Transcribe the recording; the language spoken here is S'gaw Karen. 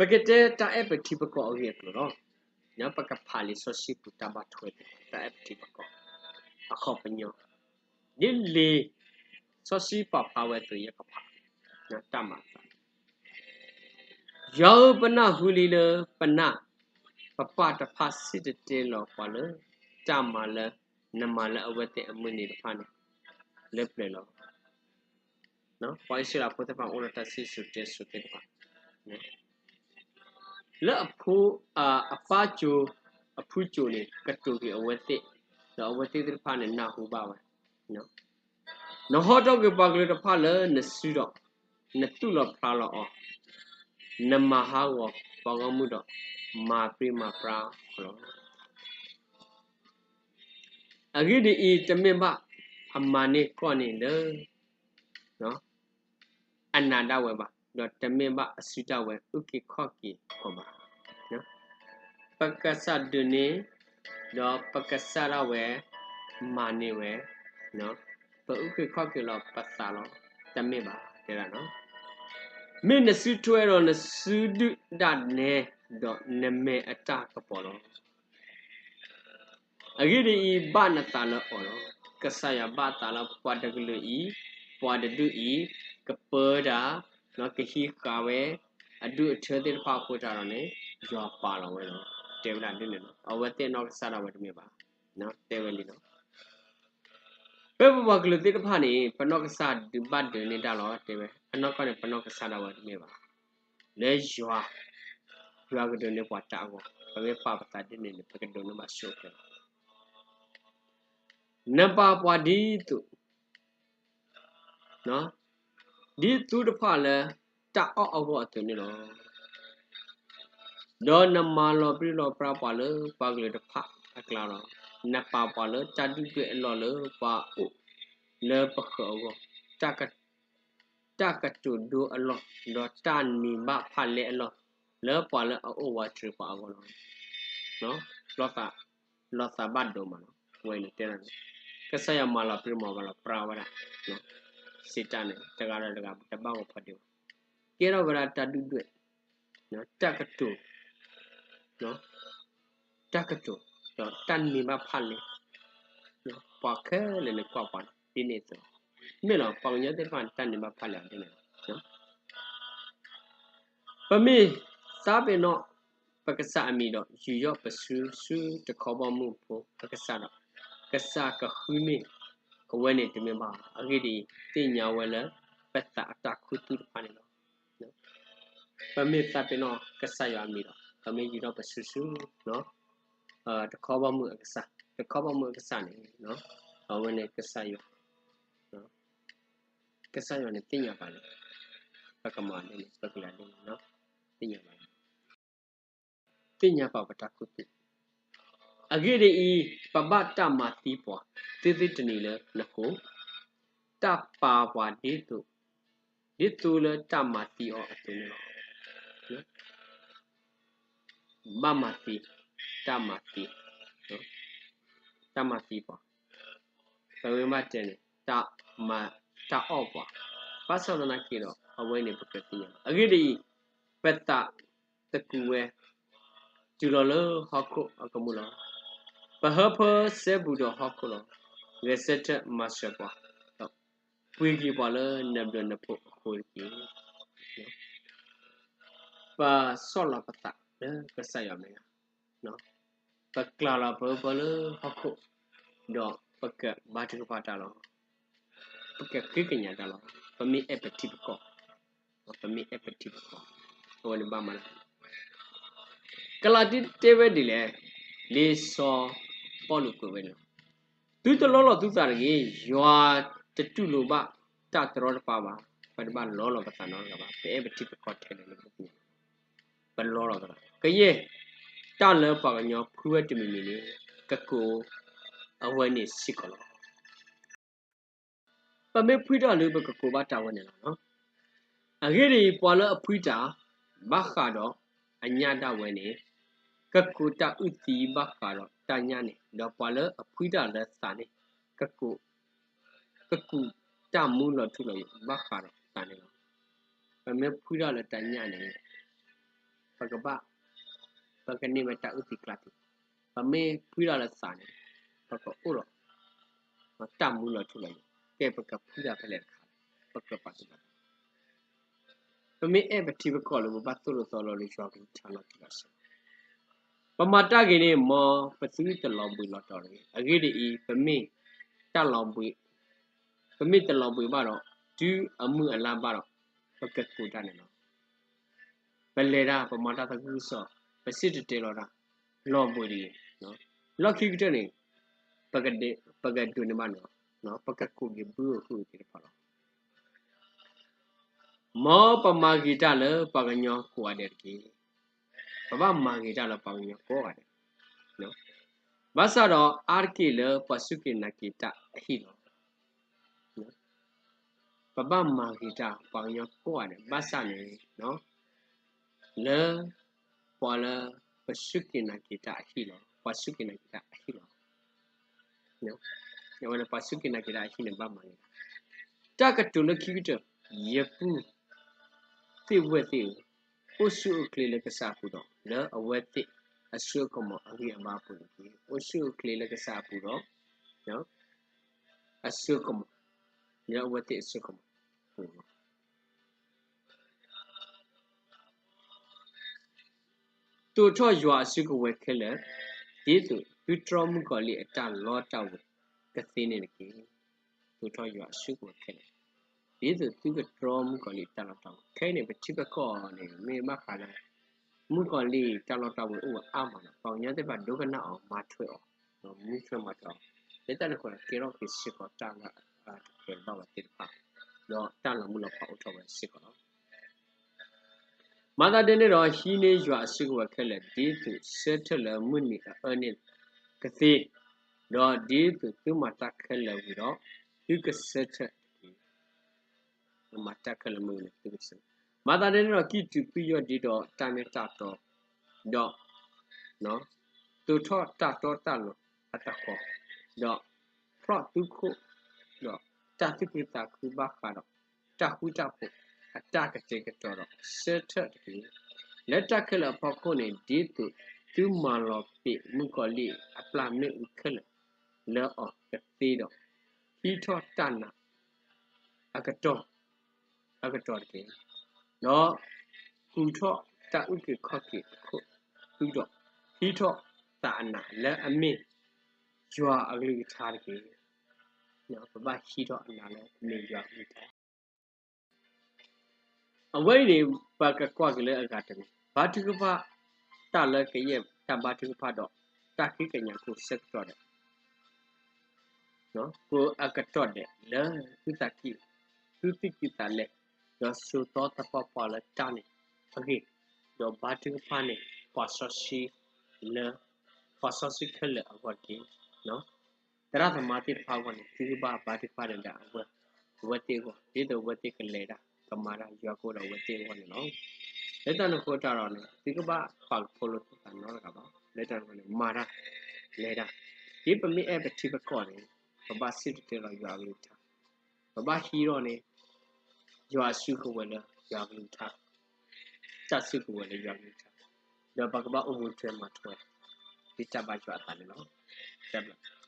ပကတဲတၢ်အဲၣ်ပထံပကီၢ်အဂ့ၢ်အကျိၤလီၤ. ပကဖးလံာ်စီဆှံပူၤတၢ်ဘၣ်ထွဲသ့ၣ်တဖၣ် တၢ်အဲၣ်ပထံပကီၢ် အခီပညီ, ဒ်လံာ်စီဆှံပာ်ဖျါဝဲအသိး ယကဖးတၢ်မၤအသး, ယွၤဧၢ, ပနၢ်ဟူလံလၢပနၢ်, ပပၢ်တဖၣ်စံၣ်တဲၤတဲလီၤပှၤလၢ တၢ်မၤလၢနမၤလၢအဝဲသ့ၣ်အမုၢ်နံၤတဖၣ်န့ၣ် လၢပျၢၤလီၤ. ပှၤအံၣ်စရ့လးဖိသ့ၣ်တဖၣ်အိၣ်ဒီးတၢ်စံၣ်စိၤတဲစိၤသ့ၣ်တဖၣ် လၢအပၢ်ကၠိ, အဖုကၠိန့ၣ် ကတိၤက့ၤအဝဲသ့ၣ်, ဒီးအဝဲသ့ၣ်သ့ၣ်တဖၣ်န့ၣ် နၢ်ဟူဘၣ်ဝဲ, နဟီထီၣ်က့ၤပှၤကလုာ်တဖၣ်လၢနစုဒီး နသူၣ်လီၤဖျးလီၤအီၤ, နမၤဟးဂီၤပှၤဂီၢ်မုၢ်ဒီး မၤပြံမၤပြါအီၤလီၤ. အဂ့ၢ်ဒ်အံၤ, တမ့ၢ်ဘၣ်အမၤန့ၢ်ကီၢ်န့ၣ်လၢ အနးဒၣ်ဝဲဘၣ်, ဒီးတမ့ၢ်ဘၣ်အစုဒၣ်ဝဲ အုၣ်က့ၤခီၣ်က့ၤအီၤဘၣ်. ပကစၢ်ဒုးန့ၢ်, ဒီးပကစၢ်ဒၣ်ဝဲ မၤန့ၢ်ဝဲ, ပအုၣ်က့ၤခီၣ်က့ၤလီၤပသးလီၤ. တမ့ၢ်ဘၣ်, တဲဒၣ်, မ့ၢ်နစုထွဲဒီးနစုဒုၣ်ဒၣ်နဲ, ဒီးနမဲာ်အတၢ်ကပီၤလီၤ. အဂ့ၢ်ဒ်အံၤ, ဘၣ်နသးလၢအီၤလီၤ. ကစၢ်ယွၤဘၣ်အသးလၢပှၤတကလုာ်အံၤ, ပှၤတဒူၣ်အံၤ, ကပၢတၢ်, ကဟံးဃာ်ဝဲ, အဒူၣ်အထၢသ့ၣ်တဖၣ်အဃိတၢ်ဒီးန့ၣ်, ယွၤပာ်လီၤဝဲလီၤ. တဲဝဲဒၣ်ဒ်န့ၣ်လီၤ. အဝဲသ့ၣ်အနီၢ်ကစၢ်ဒၣ်ဝဲတမ့ၢ်ဘၣ်. တဲဝဲလံလီၤ. ပပှၤကလုာ်သ့ၣ်တဖၣ်န့ၣ် ပနီၢ်ကစၢ်ဒုးဘၣ်ဒုးန့ၢ်တၢ်လီၤ. တဲဝဲ, အနီၢ်ကီၢ်န့ၣ် ပနီၢ်ကစၢ်ဒၣ်ဝဲတမ့ၢ်ဘၣ်. လၢယွၤ, ယွၤကဒိးန့ၢ်ပှၤတၢ်အဂီၢ်, ပမ့ၢ်ပာ်ပသးဒ်န့ၣ်န့ၣ် ပကဒိးန့ၢ်ဘၣ်ဆိၣ်ဂ့ၤလီၤ. နပာ်ပှၤဒ်သိး ဒ်သိတဖၣ်လၢတၢ်အီၣ်အဂီၢ်အသိးန့ၣ်လီၤ. ဒီးနမၤလီၤပြံလီၤပြါပှၤလၢပှၤကလုာ်တဖၣ်အကျါလီၤ. နပာ်ပှၤလၢတၢ်ဒုၣ်ဒွဲၣ်အလီၢ်လၢပှၤအိၣ်လၢပဃၢၤအဂီၢ်, တၢ်ကတိၤဒိအလီၢ်, ဒီးတၢ်နံၤဘၣ်ဖၣ်လဲအလီၢ်, လၢပှၤလၢအအိၣ်ဝးတရံးပှၤအဂီၢ်လီၤ. လီၤသးဘၣ်ဒိမးလီၤ. ဝဲန့ၣ်တဲဒၣ်န့ၣ်, ကစၢ်ယွၤမၤလီၤပြံမၤလီၤပြါဝဲဒၣ် စံးတၢ်န့ၣ် တဂၤဒီးတဂၤ တဘၣ်ဂီၤဖီဒ့ဘၣ်. ကဲထီၣ်ဝဲဒၣ်တၢ်ဒုၣ်ဒွဲၣ်, တၢ်ကတိၤ, တၢ်ကတိၤ, ဒီးတၢ်နံၤဘၣ်ဖၣ်လဲ, ပှၤခဲလၢာ်န့ၣ်ကွၢ်ပှၤဒ်န့ၣ်အသိး, မ့ၢ်လီၤ ပှၤကညီသ့ၣ်တဖၣ်န့ၣ် တၢ်နံၤဘၣ်ဖၣ်လဲအီၤဒ်န့ၣ်လီၤ. ပမ့ၢ်သးပ့ၤနီၣ်ပကစၢ်အမံၤဒီး ယူးယီၣ်ပစုဆူတခီဘီမုၢ်ဖိအကစၢ်ဒီး, ကစၢ်ကဃုမ့ၢ်အဝဲန့ၣ်တမ့ၢ်ဘၣ်. အဂ့ၢ်ဒ်အံၤ, သ့ၣ်ညါဝဲလၢပသးအတၢ်ခူသူၣ်တဖၣ်န့ၣ်လီၤ. ပမ့ၢ်သးပ့ၤနီၣ်ကစၢ်ယွၤအမံၤဒီး ပမ့ၢ်ယူးယီၣ်ပစုဆူ တခီဘီမုၢ်အကစၢ်, တခီဘီမုၢ်အကစၢ်န့ၣ်, အဝဲန့ၣ်ကစၢ်ယွၤ, ကစၢ်ယွၤန့ၣ်သ့ၣ်ညါပှၤလၢ ပကမၤဒ်န့ၣ် ပကလဲၤဒ်န့ၣ်, သ့ၣ်ညါပှၤလၢ သ့ၣ်ညါပာ်ပတၢ်ခူသူၣ်. အဂ့ၢ်ဒ်အံၤ, ပဘၣ်တၢ်မၤသံပှၤ သုသုတနံၤလၢနဃိ, တၢ်ပာ်ပှၤဒ်သိး, ဒ်သိလၢတၢ်မၤသံအီၤအသိးန့ၣ်လီၤ. ဘၣ်မၤသံ, တၢ်မၤသံ, တၢ်မၤသံပှၤ, ပမ့ၢ်ဘၣ်တဲန့ၣ်, တၢ်အီၣ်ပှၤ, ဘၣ်ဆၣ်သနာ်က့ဒီး အဝဲန့ၣ်ပကြၢးသ့ၣ်ညါဘၣ်. အဂ့ၢ်ဒ်အံၤ, ပသးသကူးဝဲ တုၤလီၤလၢဟီၣ်ခိၣ်အကမူၣ်လီၤ. ပဟၢဖၢစဲဘူးဒီးဟီၣ်ခိၣ်လီၤ. ဂဲၤဆၢထၢၣ်မၤစၢၤပှၤ, ဒီးပှ့ၤက့ၤပှၤလၢနဘျုးနဖှိၣ်အဃိတက့ၢ်. ပဆီၣ်လီၤပသးလၢကစၢ်ယွၤမဲာ်ညါ, ပကျးလီၤပဟၢဖၢလၢဟီၣ်ခိၣ်, ဒီးပကဘါထုကဖၣ်တၢ်လီၤ. ပကဃ့ကညးတၢ်လီၤ. ပမ့ၢ်အဲၣ်ပထံပကီၢ်, ပမ့ၢ်အဲၣ်ပထံပကီၢ်, အဝဲန့ၣ်ဘၣ်မၤလၢ ကလၤတံ တဲဝဲဒ်လဲၣ်, လံာ်စီၤပီလူးကွဲးဝဲန့ၣ်လီၤ. သုတလီလီၤသုသးတဂ့ၤ, ယွၤတတူၢ်လိာ်ဘၣ်တၢ်တရီတပါဘၣ်. ပတဘၣ်လီလီၤပသးနီတဂၤဘၣ်. ပအဲၣ်ပထံပကီၢ်ထဲလဲၣ်လၢပသ့ၣ်ညါ, ပလီလီၤပသး. ကယဲၢ်တၢ်လၢပှၤကညီဖှံဝဲတမံၤမံၤန့ၣ်, ကကိးအဝဲန့ၣ်စ့ၢ်ကီးလီၤ. ပမ့ၢ်ဖှံတၢ်လၢပကကိးဘၣ်တၢ်ဝဲန့ၣ်လီၤ. အဂ့ၢ်ဒ်အံၤ, ပှၤလၢအဖှံတၢ်ဘၣ်ဃးဒီးအညၣ်ဒၣ်ဝဲန့ၣ်, ကကိးတၢ်အုၣ်သံဘၣ်ဃးဒီးတၢ်ညၣ်န့ၣ်, ဒီးပှၤလၢအဖှံတၢ်လၢသးန့ၣ်, ကကူးတၢ်မူလီၤထူလီၤယိာ်ဘၣ်ဃးဒီးသးန့ၣ်လီၤ. ပမ့ၢ်ဖှံတၢ်လၢတၢ်ညၣ်န့ၣ်, ပ ပကဘၣ်, ပကန့ၢ်ဝဲတၢ်အုၣ်သံကျါသံ, ပမ့ၢ်ဖှံတၢ်လၢသးန့ၣ်, ပကအိၣ်ဒီး တၢ်မူလီၤထူလီၤယိာ်, ကဲပကဖှံတၢ်ဖဲလဲၣ်တခါလဲၣ်, ပကြၢးပာ်သူၣ်ပာ်သး, ပမ့ၢ်အဲၣ်ပထံပကီၢ်လၢပဘၣ်သိၣ်လိသီလိလၢယွၤကလုၢ်ကထါလီၤတံၢ်လီၤဆဲး ပမၤတၢ်ဂ့ၤန့ၣ် မ်ပသုတလီၤဘှံးလီၤတီၤတဂ့ၤ. အဂ့ၢ်ဒ်အံၤ, ပမ့ၢ်တလီၤဘှံး, ပမ့ၢ်တလီၤဘှံးဘၣ်ဒီး, တုၤအမုၢ်အလါဘၣ်ဒီး, ပကကိးတၢ်န့ၣ်လီၤ. ပလဲၤတၢ် ပမၤတၢ်သးခုကစီၣ်, ပစံၣ်တဲၤတဲလီၤတၢ်, လီၤဘှံးတဂ့ၤ. လီၢ်ခံကတၢၢ်န့ၣ်, ပကဒိးန့ၢ်ဘၣ်န့ၣ်လီၤ. ပကကိးက့ၤဘုဧိၤဟုဧိၤသ့ၣ်တဖၣ်လီၤ. မ်ပမၤဂ့ၤတၢ်လၢပှၤကညီကိးဂၤဒဲးတက့ၢ်. ပဘၣ်မၤဂ့ၤတၢ်လၢပှၤကညီကိးဂၤဒဲး, ဘၣ်ဆၣ်ဒီးအါတက့ၢ်လၢပှၤစူၢ်က့ၤနာ်က့ၤတၢ်အဟံၣ်လီၤ. ပဘၣ်မၤဂ့ၤတၢ်ပှၤကညီကိးဂၤဒဲး ဘၣ်ဆၣ်န့ၣ်, လၢပှၤလၢပစူၢ်က့ၤနာ်က့ၤတၢ်အဟံၣ်လီၤ. ပှၤစူၢ်က့ၤနာ်က့ၤတၢ်အဟံၣ်လီၤ. အဝဲန့ၣ်ပှၤစူၢ်က့ၤနာ်က့ၤတၢ်အဟံၣ်န့ၣ် ဘၣ်မၤဂ့ၤတၢ်. တၢ်ကတိၤလၢခံကတၢၢ်, ယပုၢ်သ့ၣ်ဝဲၢ်သ့ၣ်ဧၢ, အိၣ်ဆူၣ်အိၣ်ချ့လၢကစၢ်အပူၤဒီး လၢအဝဲသ့ၣ်အစိအကမီၤအဂံၢ်အဘါအပူၤတက့ၢ်. အိၣ်ဆူၣ်အိၣ်ချ့လၢကစၢ်အပူၤဒီး အစိကမီၤ, လၢအဝဲသ့ၣ်အစိကမီၤအပူၤလီၤ. သိးထီၣ်ယွၤအစုကဝဲၤခဲလၢာ်, ဒ်သိးသုတြီမုၣ်ကီၤလံၢ်အတၢ်လီတၢ်ဝ့ၤကသ့န့ၣ်တက့ၢ်. သိးထီၣ်ယွၤအစုကဝဲၤခဲလၢာ်, ဒ်သိးသုကတြီမုၣ်ကီၤလံၢ်အတၢ်လီတၢ်ဝ့ၤ. ခဲအံၤန့ၣ် ပထံပကီၢ်န့ၣ် မ့ၢ်ဘၣ်ဃးလၢ မုၣ်ကီၤလံၢ်တၢ်လီတၢ်ဝ့ၤအိၣ်ဝဲအါမးလီၤ. ပှၤကညီသ့ၣ်တဖၣ်ဒိကနၣ်အီၤ မၤထွဲအီၤ, မၤထွဲမၤထွဲအီၤ, လၢတၢ်န့ၣ်အဃိ ကဲထီၣ်က့ၤစ့ၢ်ကီးတၢ်လၢအတကြၢးဘၣ်ဝဲသ့ၣ်တဖၣ်, ဒီးတၢ်လီၤမုၢ်လီၤဖးအိၣ်ထီၣ်ဝဲစ့ၢ်ကီးလီၤ. မၤသးဒ်န့ၣ်ဒီး ဟံးန့ၢ်ယွၤအစုကဝဲၤခဲလၢာ် ဒ်သိးဆၢထၢၣ်လၢမုၢ်နံၤအအၢန့ၣ်ကသ့, ဒီးဒ်သိးသုမၤတၢ်ခဲလၢာ်ဝံၤဒီး သုကဆၢထၢၣ်တက့ၢ်. မၤတၢ်ခဲလၢာ်မုၢ်နံၤသုကဆၢထၢၣ်, မၤသးဒ်န့ၣ်ဒီး ကံၢ်တုၤပယီၢ်ဒ့ဒီးတၢ်မ့ၢ်တၢ်တီ, ဒီး သိးထီၣ်တၢ်တီတၢ်လိၤအသကိး, ဒီးဖျီၣ်သုခိၣ်, ဒီးတၢ်သူၣ်ခုသးခုဘၣ်ဃးဒီး တၢ်ဃူတၢ်ဖိးအတၢ်ကတဲာ်ကတီၤဒီး ဆၢထၢၣ်တက့ၢ်. လၢတၢ်ခဲလၢာ်အဖီခိၣ်န့ၣ် ဒ်သိးသုမၤလီၤပံးမုၣ်ကီၤလံၢ်အပျၢ်မ့ၣ်အူခဲလၢာ်လၢအီၤကသ့ဒီး, ဟံးထီၣ်တၢ်နာ် အကတီၢ်, အကတီၢ်တက့ၢ်. ဒီးကူးထီၣ်တၢ်အုၣ်က့ၤခီၣ်က့ၤအခိၣ်သူဒီး ဟံးထီၣ်သးအနးလၢအမ့ၢ် ယွၤအကလုၢ်ကထါတက့ၢ်. ပဘၣ်ဟံးထီၣ်အနးလၢအမ့ၢ်ယွၤအကလုၢ်ကထါ အဝဲအံၤန့ၣ် ပကကွၢ်က့ၤလၢအဂၤတမံၤ, ဘါထုကဖၣ်တၢ်လၢကယဲၢ်တၢ်ဘါထုကဖၣ်ဒီး တၢ်ဃ့ကညးကိးဆၢကတီၢ်ဒဲး, ကိးအကတီၢ်ဒဲးလၢ သုသးကံၢ်, သုသူၣ်ကံၢ်သးလဲ, ဒီးစိာ်သီသပှၢ်ပှၢ်လၢတၢ်န့ၣ်အဂ့ၢ်, ဒီးဘါထုကဖၣ်န့ၣ် ပှၤစီဆှံလၢ ပှၤစီဆှံခဲလၢာ်အဂီၢ်တက့ၢ်. သရၣ်သမါသ့ၣ်တဖၣ်အဂီၢ်န့ၣ် သုကဘၣ်ဘါထုကဖၣ်န့ၣ်ဒီး အဝဲသ့ၣ်အဂီၢ် ဒ်သိးအဝဲသ့ၣ်ကလဲၤတၢ်ကမၤတၢ်ယွၤကအိၣ်ဒီးအဝဲသ့ၣ်အဂီၢ်န့ၣ်လီၤ. လၢတၢ်န့ၣ်အဃိတၢ်ဒီးန့ၣ် သုကဘၣ်ပာ်ကဖိလိာ်သးနီတဂၤဘၣ်. လၢတၢ်န့ၣ်အဃိန့ၣ် မၤတၢ်, လဲၤတၢ်, ဒ်ပမ့ၢ်အဲၣ်ပထံပကီၢ်န့ၣ် ပဘၣ်စံၣ်တဲၤတဲလီၤယွၤအကလုၢ်ကထါ, ပဘၣ်ဟံးထီၣ်န့ၣ် ယွၤအစုကဝဲၤလၢယွၤအကလုၢ်ကထါ, တၢ်စုကဝဲၤလၢယွၤအကလုၢ်ကထါ, ဒီးပကဘၣ်အိၣ်မူထွဲမၤထွဲ ဒ်တၢ်ဘၣ်ယွၤအသးန့ၣ်လီၤ. တၢ်ဘျုး